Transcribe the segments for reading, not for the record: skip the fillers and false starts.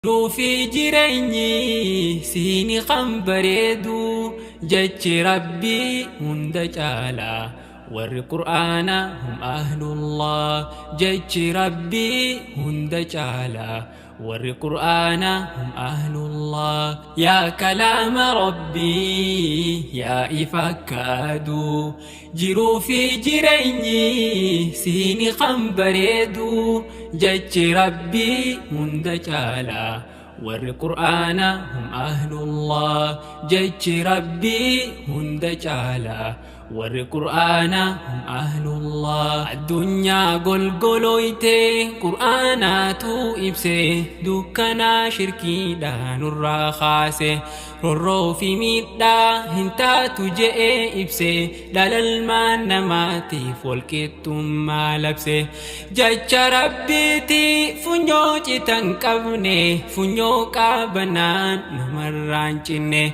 Jiruu fi jireenyi siini kan bareedu, jechi Rabbii hunda caalaa, warri Qur'aana hum ahlullah. Jechi Rabbii hunda caalaa, warri Qur'aana hum ahlullah. Yaa kalaama Rabbii, yaa ifa akkaaduu, jiruu fi jireenyi siini kan bareedu, jechi Rabbii hunda caalaa, warri Qur'aana hum ahlullah. Jechi Rabbii hunda caalaa, warri Qur'aana hum ahlullah. Addunyaa golgolooyte Qur'aanaatu ibse, dukkanaa shirkiidha nurraa kaase, rorroo fi miidhaa hin taatu je'ee ibse, dhalalmaan namaatiif walqixxummaa labse. Jecha Rabbiiti funyoo citan qabne, funyoo qaabanaan namarraan cinne,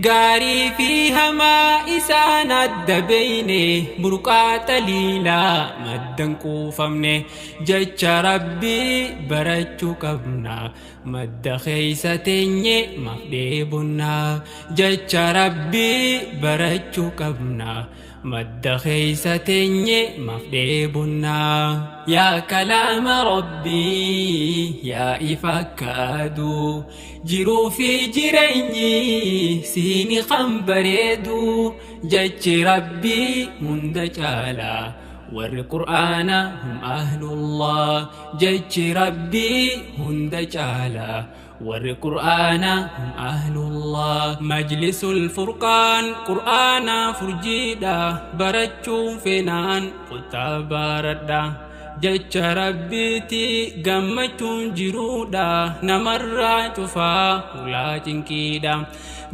gaarii fi hamaa isaan adda beeyne, burqaa xaliilaa maddan quufamne. Jecha Rabbii barachuu qabna, madda keeysa teenye maaf dheebonnaa? Jecha Rabbii barachuu qabna, madda keeysa teenye maaf dheebonnaa? Yaa kalaama Rabbii, yaa ifa akkaaduu, jiruu fi jireenyi siini kan bareedu, jechi Rabbii hunda caalaa, warri Qur'aana hum ahlullah. Jechi Rabbii hunda caalaa, warri Qur'aana hum ahlullah. Majlisul Furqaan Qur'aana furjiidha, barachuun feenaan kuttaa baradha. Jecha Rabbiiti gammachuun jiruudha, namarraa cufaa hulaa cinqiidha.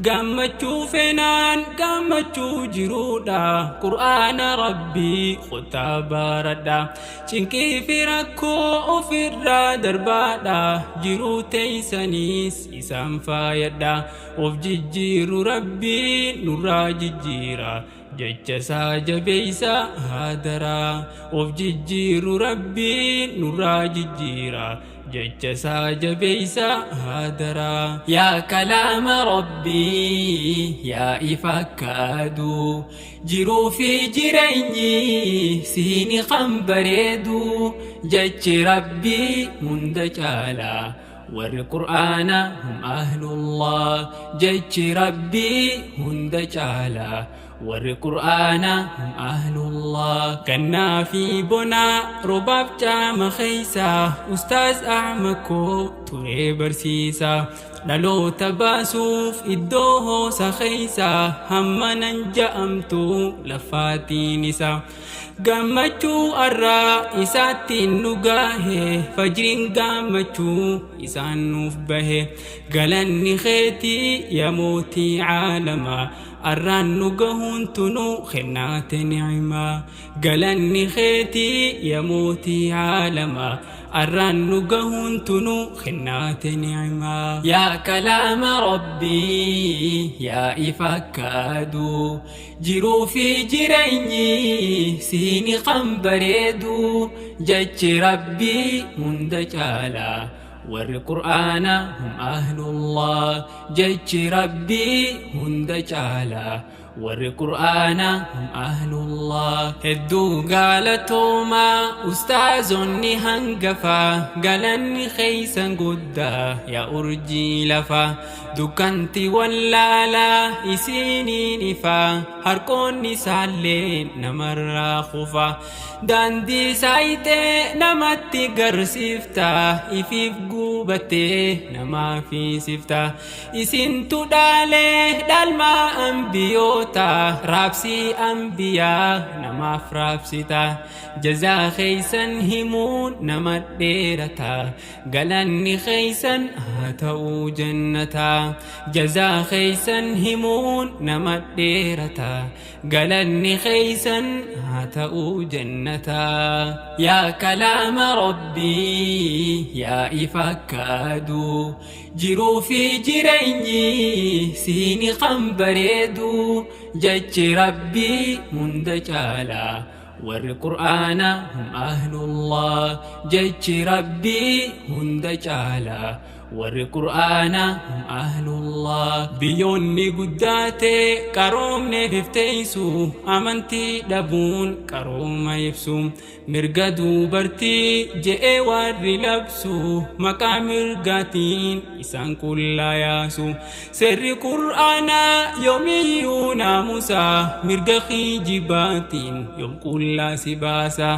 Gammachuu feenaan gammachuu jiruudha, Qur'aana Rabbii kuttaa baradha. Cinqii fi rakkoo ofirraa darbaadha, jiruu teeysaniis isaan faayadha. Of jijjiiru Rabbiin nurraa jijjiira, jecha isaa jabeeysa haadaraa. Of jijjiiru Rabbiin nurraa jijjiira, jecha isaa jabeeysa haadaraa. Yaa kalaama Rabbii, yaa ifa akkaaduu, jiruu fi jireenyi siini kan bareedu, jechi Rabbii hunda caalaa, warri Qur'aana hum ahlullah. Jechi Rabbii hunda caalaa, warri Qur'aana hum ahlullah. Gannaa fi bonaa, robaaf caama keeysa, Ustaaz Ahmakoo turee barsiisa, dhaloota baasuuf iddoo hoosa keeysa, hamma nan ja'amtu lafaatiin isa. Gammachuu arraa isaattiin nu gaahe, fajriin gammachuu isaan nuuf bahe. Galanni keetii yaa mootii caalamaa, arraan nu gahuun tunu kennaate ni'imaa. Galanni keetii yaa mootii caalamaa, arraan nu gahuun tunu kennaate ni'imaa. Yaa kalaama Rabbii, yaa ifa akkaaduu, jiruu fi jireenyi siini kan bareedu, jechi Rabbii hunda caalaa, warri Qur'aana hum ahlullah. Jechi Rabbii hunda caalaa, warri Qur'aana hum ahlullah. Hedduu gaalatoomaa ustaazonni hangafaa, galanni keeysan guddaa yaa urjii lafaa. Dukkanti wallaalaa isiniin ifaa, harqoonni isaallee namarraa kufa. Daandii saayitee namatti garsiifta, ifiif guubattee namaaf hiisifta. Isintu dhaalee dhaalmaa ambiyoota, raabsii ambiyaa namaaf raabsita. Jazaa keeysan himuun nama dheerata, galanni keeysan haa ta'uu jannata. Jazaa keeysan himuun nama dheerata, galanni keeysan haa ta'uu jannata. Yaa kalaama Rabbii, yaa ifa akkaaduu, jiruu fi jireenyi siini kan bareedu, jechi Rabbii hunda caalaa, warri Qur'aana hum ahlullah. Jechi Rabbii hunda caalaa, Warri Qur'aanaa hum ahlullah. Biyyoonni guddaate qaroomneef ifteessu, amantii dhabuun qarooma ibsu. Mirga dubartii je'ee warri labsu, maqaa mirgaatiin isaan qullaa yaasu. Seerri Qur'aanaa yoomiyyuu naamusa, mirga kijibaatiin yoom qullaa si baasa.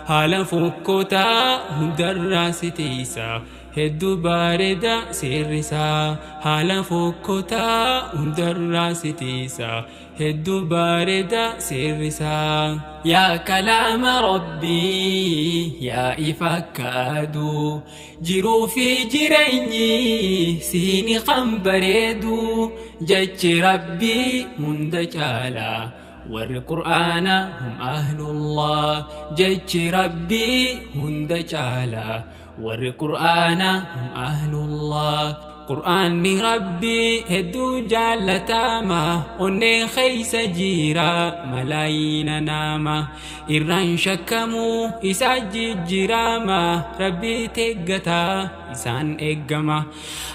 Haala fokkotaa hundarraa si tiisa, hedduu bareeda seerri isaa. Haala fokkotaa hundarraa si tiisa, hedduu bareeda seerri isaa. Yaa kalaama Rabbii, yaa ifa akka aduu, jiruu fi jireenyi siini kan bareedu. Jechi Rabbii hunda caalaa, warri Qur'aanaa hum ahlullah. Jechi Rabbii hunda caalaa, warri Qur'aanaa hum ahlullah. Qur'aanni Rabbii hedduu jaallatama, onnee keeysa jira malaayiina nama. Irraan shakkamuu isaa jijjiirama, Rabbii teeggataa isaan eeggama.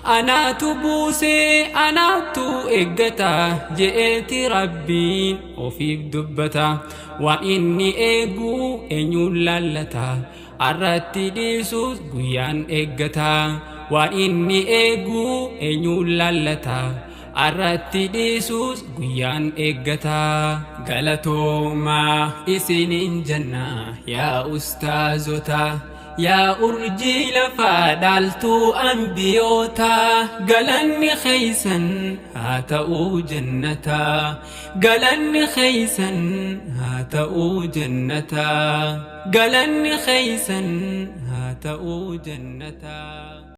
Anaatu buusee, anaatu eeggata je'eeti Rabbiin ofiif dubbata. Waan inni eegu eenyuun laallata? Arratti dhiisuus guyyaan eeggata. Waan inni eegu eenyuun laallata? Arratti dhiisuus guyyaan eeggata. Galatoomaa isiniin jenna yaa ustaazota, yaa urjii lafaa, dhaaltuu ambiyoota. Galanni keeysan haa ta'uu jannata, galanni keeysan haa ta'uu jannata, galanni keeysan haa ta'uu jannata.